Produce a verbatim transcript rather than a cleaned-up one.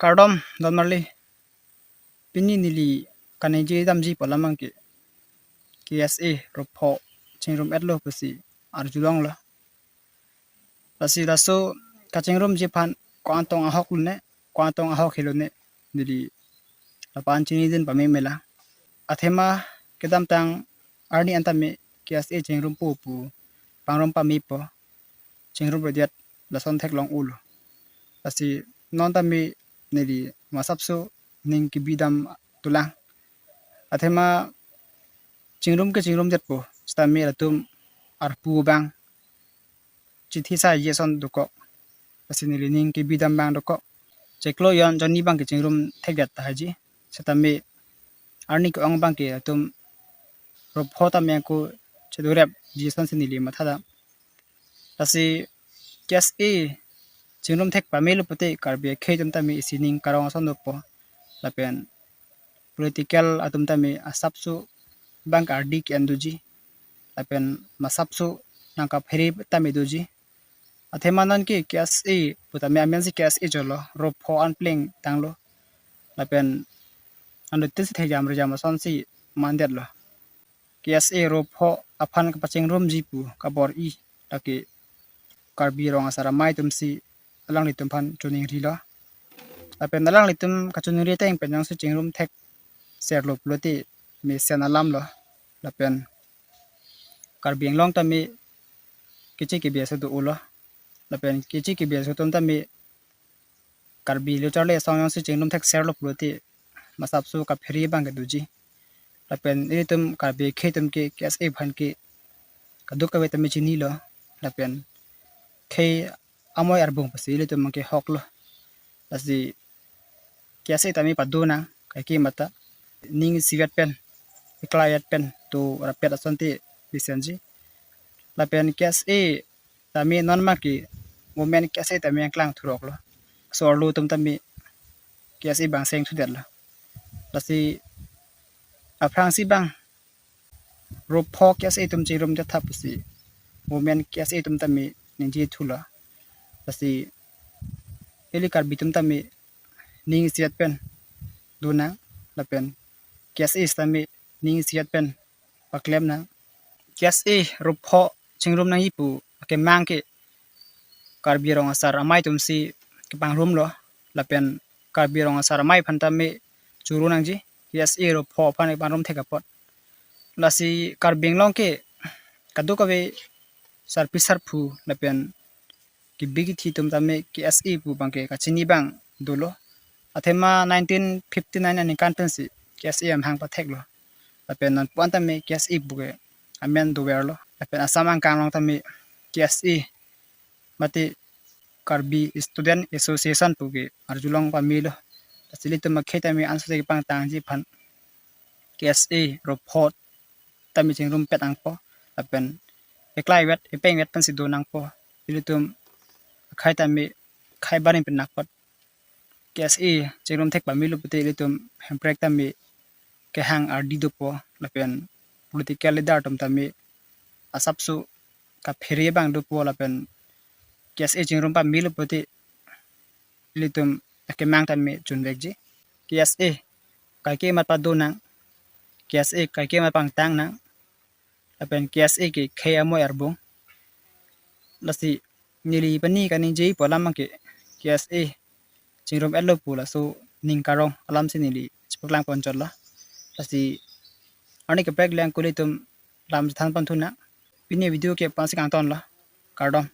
Kardom, don marli. Pini neli kaningje damji pu alam abangke K S A ropho chingrum etlo pusi arjulonglo. Lasi laso kachingrumji aphan ko-an tong ahok lone, ko-an tong ahok helone, neli lapu-an chinidun pame mela. Athema kedamtang arni an tame K S A chingrumpo pu pangrum pamepo, chingrum redet lason theklong-olo. Lasi non tame neli masapso ning kebidam dolang. Athema chingrum ke chingrum detpo, sitame latum arpu abang chithi saji ason dokok. Lasi neli ning kebidam abang dokok. Chiklo jon jonni abangke chingrum thekdet tahai ji. Sitame arni ke-ong abangke latum ropho tame ako chedorepji asonsi neli mathadam. Lasi K S A chingrum thek pamelo pute Karbi akhei atum tame isi ning karong ason dopo. Lapen political atum tame asapso abang ardi ke-en doji. Lapen masapso nangkaphere tame doji. Athema non ke K S A pu tame amen si K S A cholo, ropho an pleng tanglo. Lapen anuttin si thejam rejam asonsi mandetlo. K S A ropho aphan kapachingrumji pu kabor-i lake Karbi Rong Asar Amei atumsi alanglitum aphan choningrilo. Lapen alanglitum kachoningri ateng pen jongsi chingrum thekserlo pulote mesen alamlo. Lapen Karbi Anglong tame keche kebe aso do-olo. Lapen keche kebe aso atum tame Karbi lo charli asong jongsi chingrum thekserlo pulote masapso kaphere abang kedoji. Lapen ilitum Karbi akhei atum ke K S A aphan ke kadokave tame chinilo. Lapen khei amoi arbung pusi ilitum abangke hoklo. Lasi K S A tame padonang, kaike mata ning isivet pen, iklaivet pen do rapet asonte mesenji. Lapen K S A tame non abangke women K S A tame angklang thuroklo. So arlo atum tame K S A abang seng thudetlo. Lasi aphrangsi abang ropho K S A atum chingrum det tha pusi women K S A atum tame ningje thulo. Lasi ili Karbi atum tame ning isivet pen donang, lapen K S A sitame ning isivet pen paklemnang. K S A ropho chingrum nangji pu akemang ke Karbi Rong Asar Amei atumsi kepangrumlo, lapen Karbi Rong Asar Amei aphan tame choro nangji, K S A ropho aphan kepangrum thek apot. Lasi Karbi Anglong ke kadokave sarpi sarpo lapen kebi kethe atum tame K S A pu abangke kachini abang dolo. Athema nineteen fifty-nine aningkan pensi K S A amahang patheklo. Lapen non pu-an tame K S A pu ke amen doverlo. Lapen Assam angkang along tame K S A mate Karbi Student Association pu ke arjulong pamelo. Lasi ilitum akhei tame ansose kepangtangji aphan K S A ropho tame chingrumpet nangpo. Lapen iklaivet, ipengvet pensi do nangpo. Ilitum akhei tame khei barim pen nangpo. K S A chingrum thek pamelo pute ilitum hemprek tame kehang ardi dopo, lapen political leader atum tame asapso kaphere abang dopo, lapen K S A chingrum pamelo pute ilitum akemang tame chunvekji. K S A kaike amat padonang, K S A kaike amat pangtangnang, lapen K S A ke khei amoi arbung. Lasi neli pini kaningje pu alam abangke K S A chingrum etlo pu laso ning karong alamsi neli chepaklang ponchotlo. Lasi arni kaprek le angkuli atum lam chethan ponthunang. Pini video ke pu-ansi kangtonlo. Kardom.